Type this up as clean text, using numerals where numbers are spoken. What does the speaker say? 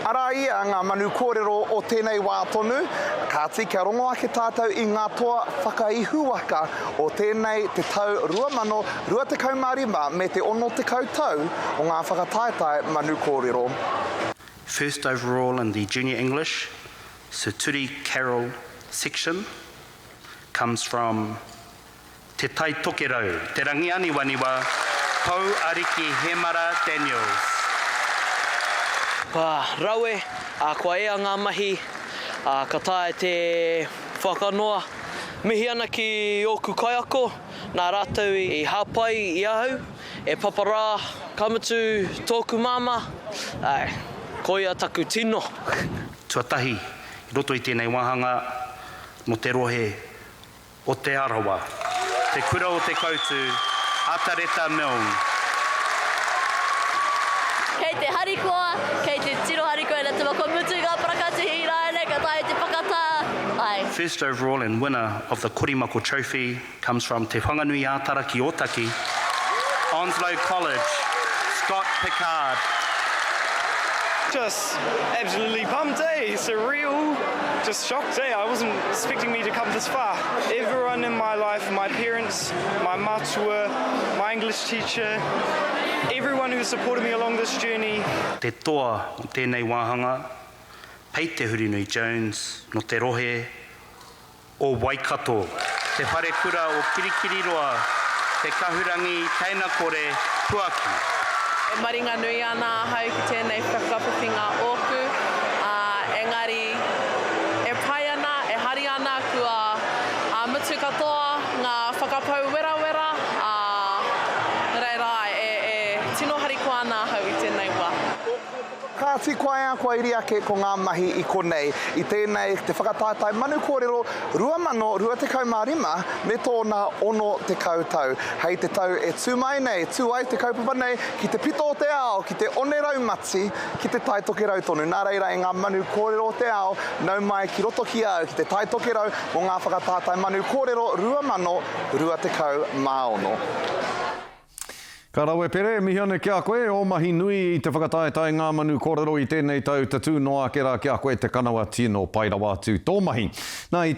Arā ia ngā manu kōrero o tēnei wā tonu, kāti kia rongo ake tātou i ngā toa whakaihuwaka o tēnei te tau 2025 me te 60 tau o ngā whakataetae manu kōrero. First overall in the Junior English, Sir Turi Carroll section comes from Te Tai Tokerau, Te Rangianiwaniwa, Pou Ariki Hemara Daniels. Kua rawe, ā, kua ea ngā mahi, ā, ka taea te whakanoa. Mihi ana ki ōku kaiako, nā rātou i hāpai i ahau, e papa rā, ka mutu tōku māmā, āe, koia taku tino. Tuatahi, i roto i tēnei wāhanga, nō te rohe o Te Arawa, Te Kura o Te Koutu, Atareta Milne. Kei te harikoa, kei te tino harikoa ina tuma kua mutu ngā parakatihi ināianei ka taea te whakatā, āe. First overall and winner of the Korimako Trophy comes from Te Whanganui-ā-Tara ki Ōtaki, Onslow College, Scott Pickard. Just absolutely pumped eh, surreal, just shocked eh, I wasn't expecting me to come this far. Everyone in my life, my parents, my matua, my English teacher, everyone who supported me along this journey. Te toa o tēnei wāhanga, Pei Te Hurinui Jones, no te rohe o Waikato. Te Wharekura o Kirikiriroa, Te Kahurangi Teinakore Puaki. E maringanui ana ahau ki tēnei whakawhiwhinga ōku, ā, engari e pai ana, e hari ana kua mutu katoa ngā whakapau werawera, ā, reira āe, e, e tino harikoa ana ahau i tēnei wā. Kāti koaea kua iri ake ko ngā mahi i konei i tēnei te whakataetae Manu Kōrero 2025 me tōna 60 tau. Hei te tau e tū mai nei, tū ai te kaupapa nei ki te pito o te ao, ki te one raumati, ki te Tai Tokerau tonu. Nā reira e ngā manu kōrero o te ao, nau mai ki roto ki a au ki te Tai Tokerau mō ngā whakataetae Manu Kōrero 2026. Ka rawe Pere, e mihi ana ki a koe, ō mahi nui i te whakataetae Ngā Manu Kōrero i tēnei tau, tatū noa ake rā ki a koe te kanawa tino pai rawa atu tō mahi. Nā, i.